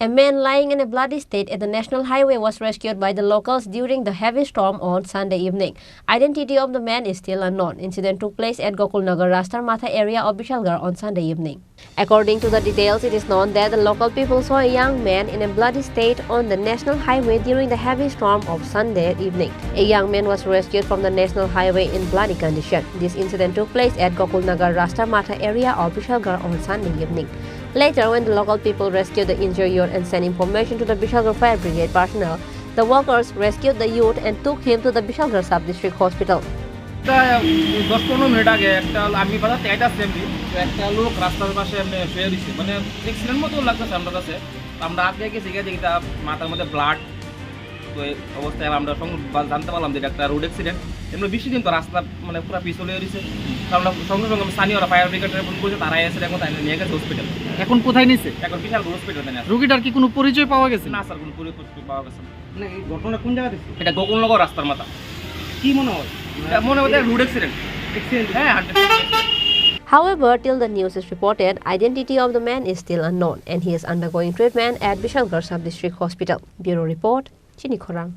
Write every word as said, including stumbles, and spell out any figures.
A man lying in a bloody state at the national highway was rescued by the locals during the heavy storm on Sunday evening. Identity of the man is still unknown. Incident took place at Gokulnagar Rastar Matha area of Bishalgarh on Sunday evening. According to the details, it is known that the local people saw a young man in a bloody state on the national highway during the heavy storm of Sunday evening. A young man was rescued from the national highway in bloody condition. This incident took place at Gokulnagar Rastar Matha area of Bishalgarh on Sunday evening. Later, when the local people rescued the injured youth and sent information to the Bishalgarh Fire Brigade personnel, the workers rescued the youth and took him to the Bishalgarh Sub-District Hospital. তা দশ পনেরো মিনিট আগে একটা, আমি বাজার থেকে আইতাছি আমি, তো একটা লোক রাস্তার পাশে এমনি শুয়ে রয়েছে, মানে অ্যাক্সিডেন্ট মতো লাগতেছে আমার কাছে। তো আমরা আগে গেছি, গিয়ে দেখি তার মাথার মধ্যে ব্লাড। তো এই অবস্থায় আমরা সং-, বা-, জানতে পারলাম যে এটা একটা রোড অ্যাক্সিডেন্ট। এমনি বৃষ্টির দিন তো রাস্তা মানে পুরো পিছল হয়ে রয়েছে। তো আমরা সঙ্গে সঙ্গে আমি স্থানীয়রা ফায়ার ব্রিগেডে ফোন করেছি, তারা এসে এখন তাই নিয়ে গেছে হসপিটাল। এখন কোথায় নিছে? এখন বিশাল হসপিটালে নিয়ে আছে। রোগীটার কি কোনো পরিচয় পাওয়া গেছে? না স্যার, কোনো পরিচয় পাওয়া গেছে না। মানে এই ঘটনা কোন জায়গাতে হচ্ছে? এটা গোকুলনগর রাস্তার মাথা। কি মনে হয়? এটা মনে হয় রোড অ্যাক্সিডেন্ট। অ্যাক্সিডেন্ট? হ্যাঁ, hundred percent. However, till the news is reported, identity of the man is still unknown and he is undergoing treatment at Bishalgarh Sub-District Hospital. Bureau report, Chini Khorang.